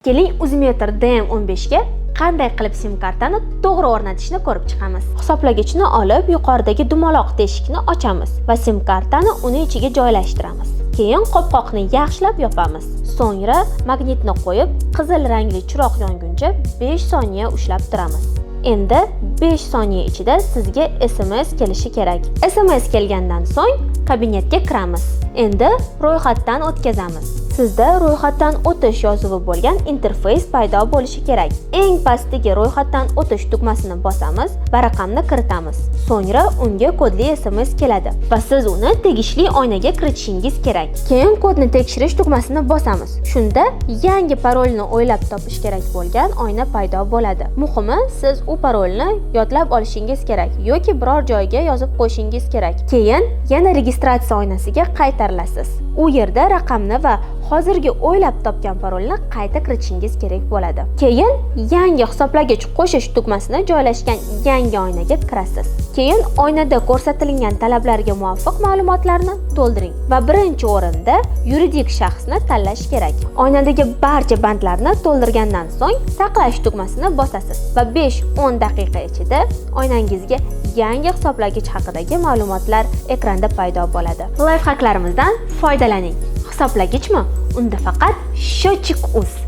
Keling, Uzmetr DM15 ga qanday qilib sim kartani to'g'ri o'rnatishni ko'rib chiqamiz. Hisoblagichni olib, yuqoridagi dumaloq teshikni ochamiz va sim kartani uni ichiga joylashtiramiz. Keyin qopqoqni yaxshilab yopamiz. So'ngra magnitni qo'yib, qizil rangli chiroq yonguncha 5 soniya ushlab turamiz. Endi 5 soniya ichida sizga SMS kelishi kerak. SMS kelgandan so'ng kabinetga kiramiz. Endi ro'yxatdan o'tkazamiz. Sizda ro'yxatdan o'tish yozuvi bo'lgan interfeys paydo bo'lishi kerak. Eng pastdagi ro'yxatdan o'tish tugmasini bosamiz va raqamni kiritamiz. So'ngra unga kodli SMS keladi va siz uni tegishli oynaga kiritishingiz kerak. Keyin kodni tekshirish tugmasini bosamiz. Shunda yangi parolni o'ylab topish kerak bo'lgan oyna paydo bo'ladi. Muhimi, siz u parolni yodlab olishingiz kerak yoki biror joyga yozib qo'yishingiz kerak. Keyin yana registratsiya oynasiga qaytarilasiz. U yerda raqamni va hozirgi o'ylab topgan parolni qayta kiritishingiz kerak bo'ladi. Keyin yangi hisoblagich qo'shish tugmasini joylashgan yangi oynaga kirasiz. Keyin oynada ko'rsatilgan talablarga muvofiq ma'lumotlarni to'ldiring va birinchi o'rinda yuridik shaxsni tanlash kerak. Oynadagi barcha bandlarni to'ldirgandan so'ng saqlash tugmasini bosasiz va 5-10 daqiqa ichida oynangizga yangi hisoblagich haqidagi ma'lumotlar ekranda paydo bo'ladi. Лайфхак larimizdan foydalaning. Hisoblagichmi? Unda faqat Счетчик uz.